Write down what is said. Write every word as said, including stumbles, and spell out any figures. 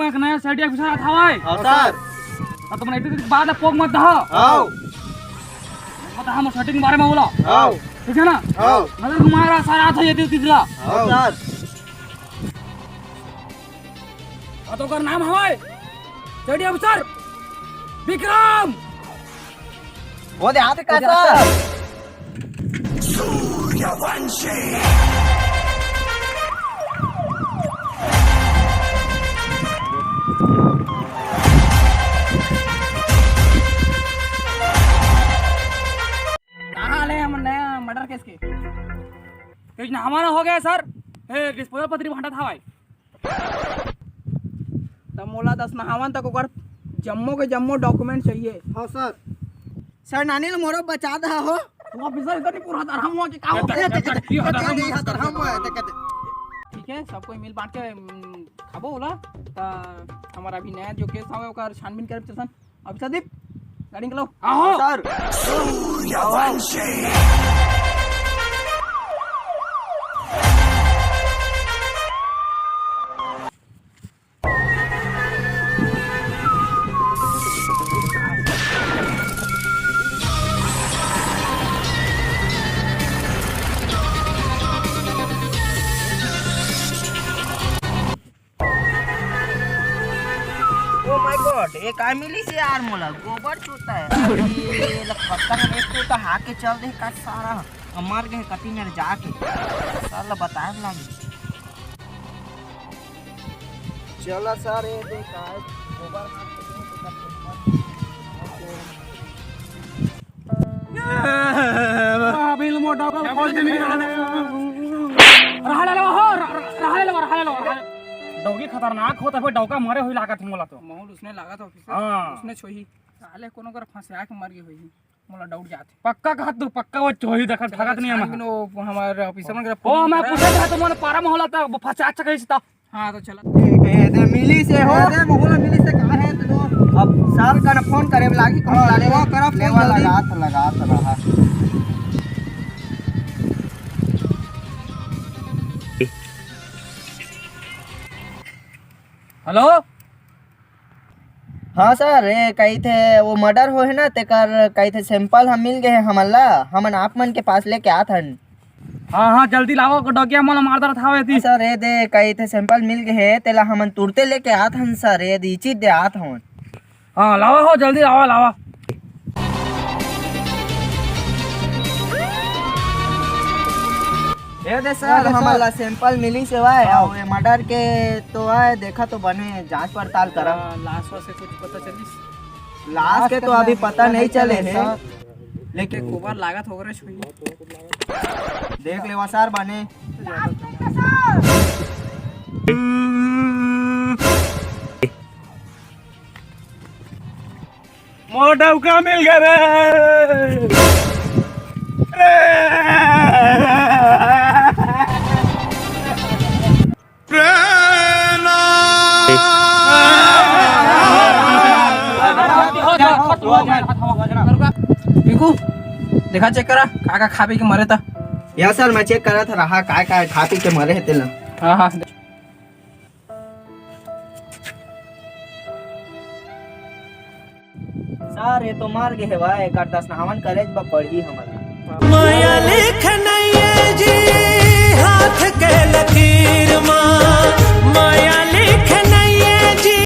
एक नया सेठ अफसर आत हवय। हाँ, सर। त तुमन एती बात ला पोक मत दहा। हाँ। मत दहा, मोर सेठ के बारे में बोला। हाँ। ठीक है ना? हाँ। नजर घुमा रहा, सारा आत है ये तीसरा। हाँ, सर। और तो ओकर नाम हवय सेठ अफसर विक्रम। वो दे हाथ का, सर। कहाँ ले हम नया मर्डर केस के? कुछ ना हमारा हो गया सर। ए, डिस्पोजल पत्री भांटा था भाई। त मोला दस नहावन तक ओकर जम्मो के जम्मो डॉक्यूमेंट चाहिए। हाँ सर। सर, नानी ल मोरो बचा दहा हो। तू ऑफिसर इतना नहीं पूरा हराम हुआ कि का हो? ए, ए, ए, ए, ए, ए, ए, हराम हुआ, ए, ए, ए। ठीक है, सब कोई मिल बांट के, उम, खाबो ओला। त हमारा अभी नया जो केस हवे ओकर छानबीन करे चलथन। अभी संदीप, गाड़ी निकलो। आहो। सर। Oh my God, ये का मिलिस यार मोला? गोबर चूता है। अरे, ये लखपत्ता में एक तो हाके चल दे का सारा। अब मर गए कति मेर जाके। साला बताए लागे। चला सर, ये दे का गोबर हाथ के दे, तो कर अभी मोटा का खोज नहीं आने। रहा ले लो, हो, र-, र-, रहा ले लो, रहा ले लो, रहा ले लो। डौकी खतरनाक होता है, डौका मरे हुई लागत है मोला तो। माहौल उसने लागत ऑफिसर, हाँ। उसने छोही। साले कोनो कर फंसा के मर गए हुई। मोला डाउट जात है। पक्का कहत तू, पक्का वो छोही देखत चलो, ठगत नहीं है छानबीन मैं। वो हमारे ऑफिसर मन करा ओ, मैं पूछत रहा तो मन पारा में होला था, वो फंसा अच्छा कहीं से था। हाँ, तो चला। ए, ए, दे मिली से हो। ए, दे मोहला मिली से कहाँ है तो? अब साल का ना फोन करे लागी, कौन हाँ, ला लेवा, लेवा करा फोन लेवा जल्दी। लगा, तो लगा, तो रहा। हेलो? हाँ सर, ये कही थे वो मर्डर हो है ना, तेकर कही थे सैंपल हम मिल गए हैं हमन ला, हमन आप मन के पास लेके आत हन। हाँ, हाँ, जल्दी लावा, डगिया मन मार दरत हावे ती। सर, ये दे, कही थे सैंपल मिल गए हे, तेला हमन तुरते लेके आत हन सर, ये दे, इचित दे आत हन। हाँ, लावा हो, जल्दी लावा, लावा। ये दे सर, ये दे सर। हमन ला सैंपल मिली से वाय, हाँ। अउ ये मर्डर के तो आय, देखा तो बने, जांच पड़ताल करा। हाँ, लाश वाश से कुछ पता चलिस? लाश के तो अभी पता नहीं चले हे, लेकिन गोबर लागत हो रहे छुई। देख लेवा सर बने। मोर डौका मिल गए रे। पिंकू, देखा, चेक करा, का का खा पी के मरे था। या सर, मैं चेक करा था रहा, काय काय खा पी के मरे हे तेला। हाँ, हाँ। सर, ये तो मर गे हेवय, एकर दस नहावन करे बर पड़ही हमन ला। माया लेख नइये जी, हाथ के लकीर मा, माया